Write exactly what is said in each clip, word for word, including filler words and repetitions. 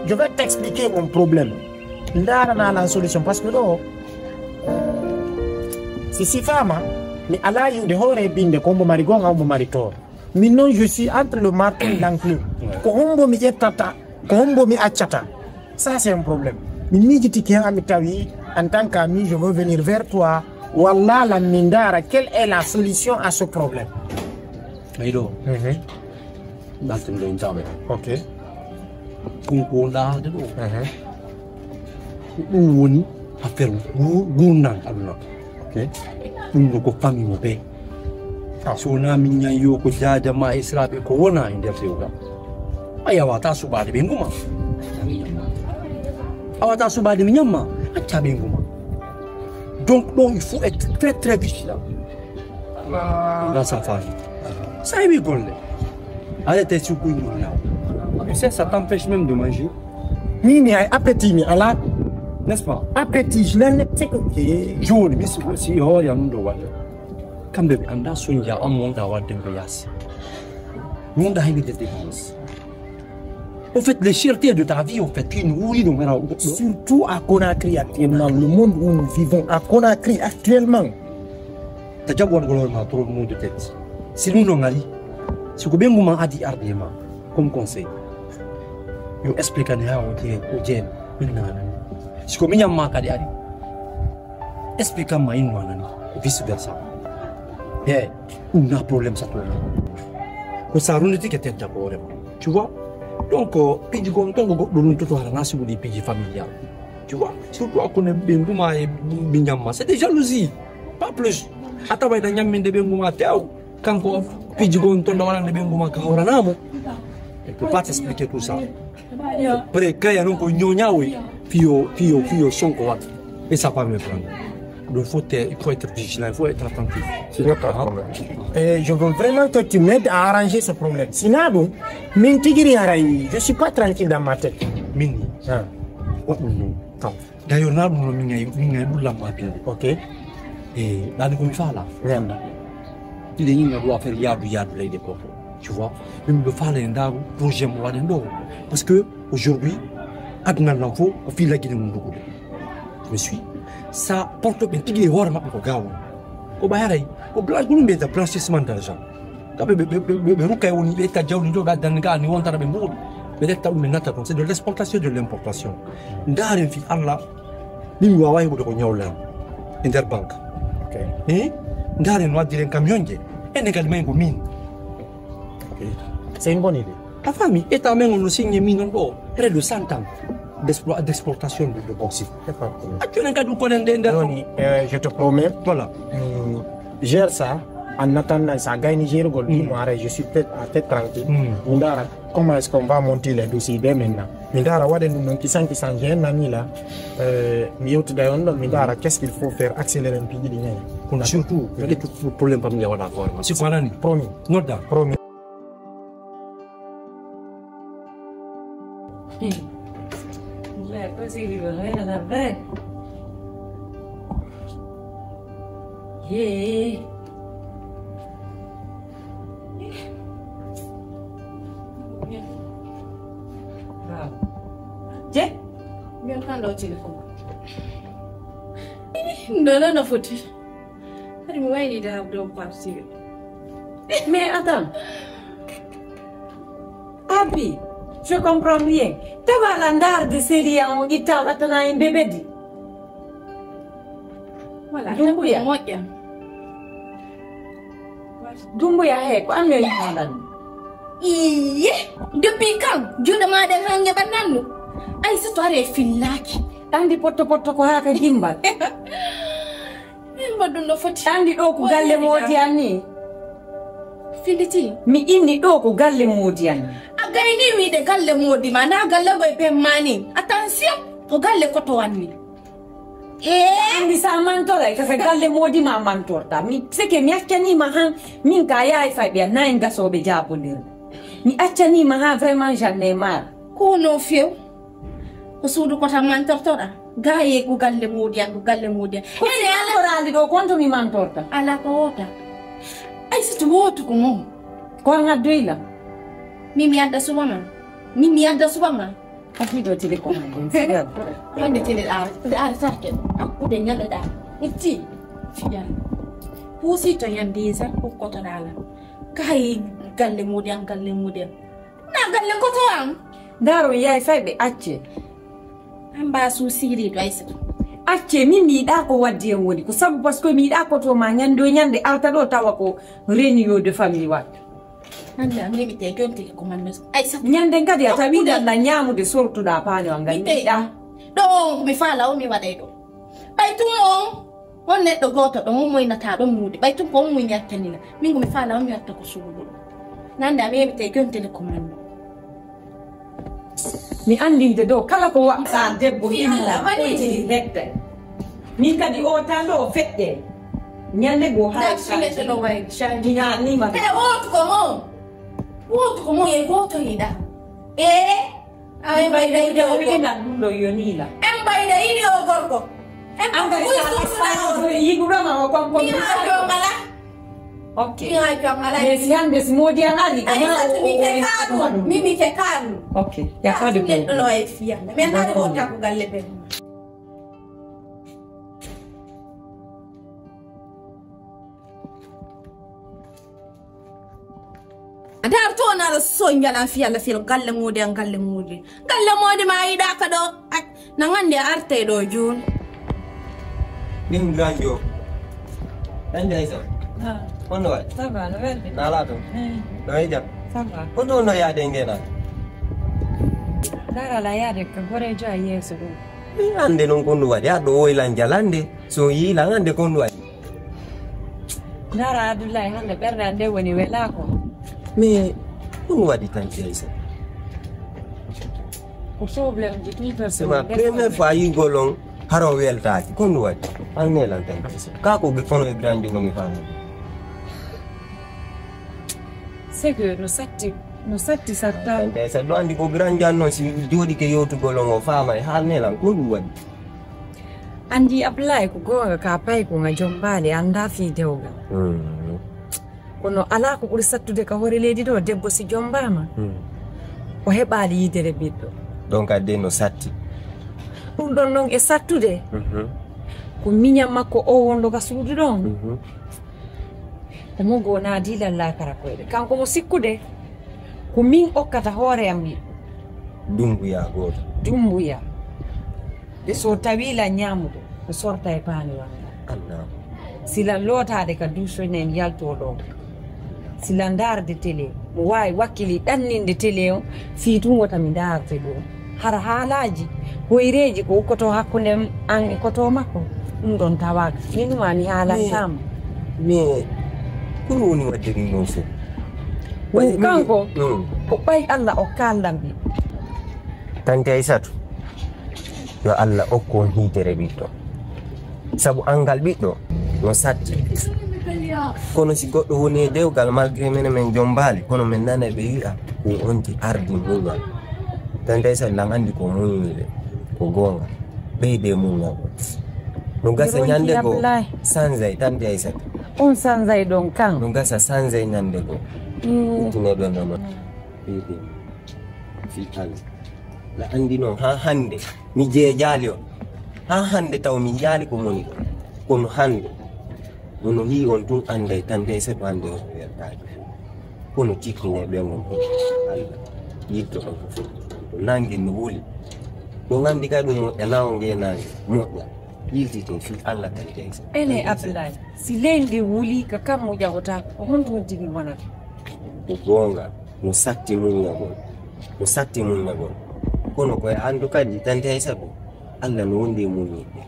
Je vais t'expliquer mon problème. Ndaarana lan solution, parce que ɗo si sifama mi ala yiwde hoore e binde ko mbo mari gonga, mbo mari tort. Min noon, je suis entre le marteau et l'enclume. Ko hombo mi ƴettata, ko hombo mi accata. Ça, c'est un problème. Mi miijitiki hen, ami tawi, en tant qu'ami, je veux venir vers toi. Walla lan mi ndaara, quelle est la solution à ce problème? Ayi ɗo. Mhm. Ɗalten ɗo, en tawa. Ok. Ɗum ko wonɗa haalde ɗo. Mhm. Ko ɗum woni affaire gu-, gurdam aduna. Ok. Ɗum ɗo ko famille mo ɓe. Ah. So wonaa min ñan yo ko jaaja ma e siraaɓe ko wona e nder fewga. A yawata suɓaade ɓe nguma. A wata suɓaade mi ñamma. Acca ɓe nguma. Donc, donc, il faut être très, très vigilant. Dans sa famille. Ça, il rigole. Arrêtez ce coup. Tu sais, ça t'empêche même de manger. Mimi, ay appétit mi ala. N'est-ce pas? Appétit, je l'ai, c'est que jooni mi suko si hoore am ɗo waɗa. Kamɓe ɓe annda soñja am wonɗa waɗde ko yaasi. Wonɗa heɓide dépense. Au fait, les chertés de ta vie, au fait, qui nous rit, on verra. Surtout à Conakry actuellement, le monde où nous vivons, à Conakry actuellement. Ta jaɓu waɗugol hoore ma trop maux de tête. Si ɗum ɗo ngari, si ko ɓeyngu ma adi arde e ma, comme conseil, yo expliquer ha o jee-, o jeeɗa, min nanani. Si ko miñam ma kadi ari, explique ma inno anani, vice versa. He, ɗum na problème sa toona. Ko sa runditike tedda ko hoore ma. Tu vois? Donc, euh, piiji gon ton ko goɗɗo runtoto hara na si woni piiji familial. Tu vois? Surtout hakkunde ɓeyngu ma e miñam ma. C'est des jalousies. Pas plus. A tawa ina ñamminde ɓeyngu ma tew. Kanko piiji gon ton ɗo waɗande ɓeyngu ma ka hawranamo. Il peut pas t'expliquer tout ça. Après, kaya non ko ñoñawoy. Fiyo, fiyo, fiyo Sonko waɗa. Et ça pas me prendre. Donc, faut être, il faut être vigilant, il faut être attentif. C'est notre problème. Et je veux vraiment que tu m'aides à arranger ce problème. Sinon, bon, min tigi ri haray, je suis pas tranquille dans ma tête. Min. Ah. Waɗ ɗum non. D'ailleurs, na ɗum no min ngay, min ngay ɓullam ma binde. Ok. E ɗani ko mi faala. Ganda. Ɗiɗe ñinga ɗo affaire yaadu, yaadu leyɗe ko. Tu vois? Min ɓe faala e ndaaru projet mo waɗen ɗo. Parce que aujourd'hui, aduna lan fof ko fii laggude mum ndugude. Mi suit. Sa porte ɓen tigi e hoore maɓɓe ko gawno. Ko ɓay haray, ko blanche, ko ɗum mbiyata blanchissement d'argent. Kamɓe ɓe, ɓe, ɓe, ɓe, ɓe rukka e woni ɓe etta jawdi ndi ɗo ɓe addani ga ni wontata ɓe mbuuɗi. Ɓe ƴetta ɗum ɓe natta toon. C'est de l'exportation et de l'importation. Ndaaren fii Allah, min mi wawa heɓude ko ñawlan. E nder banque. Ok. Eh? Ndaaren no addiren camion je. Enen kadi may ko min. Ok. C'est une bonne idée. A faami? État men on no signe min on ɗo. Près de cent ans d'explo-, d'exportation de, de bauxite. D'accord. Actuellement, kadi ko nen nder. Woni, euh, je te promets. Voilà. Hmm, gère ça. En attendant, sa gayni gérugol, hmm, ɗum, ara, je suis peut-être à tête tranquille. Hmm. Mi ndaara comment est-ce qu'on va monter les dossiers dès maintenant. Mi ndaara waɗen ɗum noon kisan kisan, je nani là. Euh, mi yewtida on ɗon, mi ndaara qu'est-ce qu'il faut faire, accélérer un piiji ɗi nani. Kono surtout, peut-être problème pam nde waɗa ko hoore ma. Si ko alani? Promis. Nodda. Promis. Beh, così vivo, eh, davvero. Yeah. Bravo. Je? Mi on tan ɗo téléphone. Ɗo noon no foti. Kadi mi waylidaama ɗo partir. Mais attends. Abi, je comprends rien. Tawa la ndaarde série on itta waɗtana en bébé di. Voilà, Dumbuya. Moƴƴa. Dumbuya, he, ko an mi yiɗi lan. Iye, depuis quand? Juuɗe ma ɗen han ngeɓan nannu. Ay, so to are fillaaki. Andi potto potto ko haa ka gimbal. Min mbaɗ ɗum no foti. Andi ɗo ko galle moodi an ni. Filliti. Mi inni ɗo ko galle moodi an ni. A gayni wiide galle moodi ma, na galle koye ben ma ni. Attention, ko galle koto an ni. Eh? Andi sa mantoray, ka se galle moodi ma mantorta. Mi, seke mi accani ma han, min ka yaay fay ɓe, nayi gasoɓe jabondir. Mi accani ma ha vraiment j'en ai marre. Ko no few? Ko suudu ko tan mantortoɗa? Gaye ko galle moodi an, ko galle moodi an. Ko ene ala korali ɗo, konto mi mantorta. Ala ko wota. Ay, si to wotu ko mo. Ko an addoyla. Mi mi adda suba ma. Mi mi adda suba ma. Afiɗo tele ko hande. Hande tele ɗa, ɗa artake. Hakkude ñande ɗa. Itti. Fiyan. Pusi to yandi sa ko koto ɗa la. Kay galle mudi an, galle mudi an. Na galle koto an. Daro yaay fay ɓe acce. An ba su siri do Aysata. Acce min mi yiɗa ko waddi en woni ko sabu parce que mi yiɗa ko to ma ñande o ñande alta ɗo tawa ko réunion de famille waɗ. Hande a memi te jonte ko man mes. Aysata. Ñande kadi a tawi dalla ñamude sortuɗa paano am ngam mi yiɗa. Ɗo mi fala o mi waɗay ɗo. Ɓay tun on On neɗɗo gooto ɗon, on moynata ɗon muude. Ɓay tun ko on moy mi accani la. Min ko mi faala on mi watta ko suudu. Nande a memi te jonte le commande. Mi anndinde dow kala ko waɗɗa debbo illa koytiri hedde. Min kadi o tan ɗo o feƴƴe. Ñande goo haa mi ñaanima. E wootu ko mo. Wootu ko mo e gooto yiɗa. E Ay, mbayda yiɗi o gorko. Ɗum ɗo yonii la. En mbayda yiɗi o gorko. En an kadi sa asɗaano yiɗuɗoma o kon kon. Mi haa jom ala. Ok. Mi haa jom ala. Mais si hande si moodi an ari ko ma o mi te kaanu mi mi te kaanu. Ok. Ya ka de ko. Ɗo e fiya. Men na ko taku galle be. Adar to na da so njala fiya la fiya galle mode an galle mode. Galle mode ma yiɗa ka ɗo. Ay, na ngande arte ɗo jun. Ɗin ganjo. Ɗan jay sa. Kondo wai. Saba na werde. Na lato. Ɗo e jam. Saba. Kondo no ya de ngena. Dara la ya de ka gore jo a yeso ɗo. Ande non kondo wai. Ya ɗo wai lan jalande. So yi lan ande kondo wai. Ndara Abdullahi hande ɓernde an nde woni welaako. Mais ɗum waɗi tan Jeysa. Ko problème ji tout personnel. C'est ma première fois yigol on haro weltaaki. Ko ɗum waɗi? An nelan tan Jeysa. Ka ko ɓe fono e grand jogo mi faami. C'est que no satti no satti satta. Jeysa ɗo andi ko grand jan noon si jooɗi ke yewtugol on o faama e haal nelan ko ɗum waɗi? Anndi Ablaye ko goonga ka payko nga jommbaali annda fii dewgal. Kono alaa ko ɓuri sattude ka hoore leydi ɗo debbo si jommbaama o heɓaali yiidere ɓiɗɗo. Ɗon kadi de no satti. Ɗum ɗon noon e sattude ko miñan makko o wonɗo ka suudu ɗon. Omo goo naadii lallaakara koyɗe kanko mo sikkude ko min okkata hoore am ɓiɗɗo. Dumbuya gooto. Dumbuya. De so tawi la ñaamude ko sorta e paani wanga. Sila lootaade ka duusonen yaltoo ɗoo. Sila ndaarde télé mo waawi wakkili ɗanninde télé o fii tun wota mi ndaarte ɗum. Hara haalaaji hoyreeji ko ukkoto hakkunde an e koto makko ɗum ɗon tawaaka min ma mi haalantaama. Mais ko ɗum woni waɗde ɗum ɗon fof? Woni kanko ko ɓay Allah o kaaldan ɓi. Tante Aysatu, yo Allah okku on hiitere ɓiɗɗo. Sabu anngal ɓiɗɗo no satti. Kono si goɗɗo woni e dewgal malgré menen min jommbaali kono min nana ɓe wi'a ɗum onti ardi muñal. Tante Aysatu lan anndi ko muññude ko goonga. Ɓeyde muññal. No gasa ñande goo sanzay tante Aysatu. On sanzay ɗon kan. No gasa sanzay ñande goo. Ittine ɓe nono. Ɓeyde. Fii Allah. La anndi noon haa hannde mi jeejaali on. Haa hannde taw mi jaali ko moni ɗon. Kono hannde. Mono yii on tun annday tan dey seɗo annde on wertaade. Kono tikkine ɓe mon fof Allah yiddo on fof. Ko nangi no wuli. Ko nganndi kay ɗum moƴƴa nawo nge nangi moƴƴa. Yiltite fii Allah tan dey seɗo. Ene Abdoulaye, si leydi ndi wuli ka kam mo ƴagotaako ko honto tigi wonata? Ko goonga. No satti muññagol. No satti muññagol. Kono koye anndu kadi tante hay sago Allah no wondi e muññiɓe.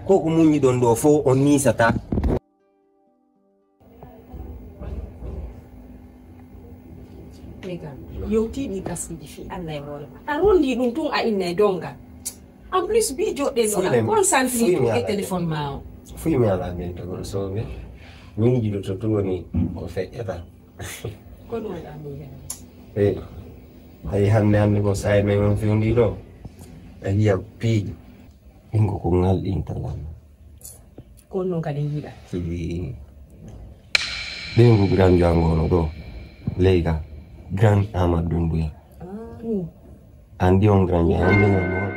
Ko ko muññiɗon ɗo fof on niisata. Yewtiɗi gasiji fi Allah e hoore ma a rondi ɗum tun a inna e dongal. En plus bi joɗɗe no a concentré e téléphone ma o. Fuy mi ala ɓentagol soɓe miijiɗo to tun woni ko feƴƴata. Kono waɗa ɗum heen. Eyi. Hayi hannde hannde ko saay men on fewndi ɗo a yiya piiji ɗinko ko ngal ɗin tan. Ko noon kadi yiɗa. Ɗinko grand jangono ɗo leyga grand Amadou Doumbouya. Anndi on grand, anndi non.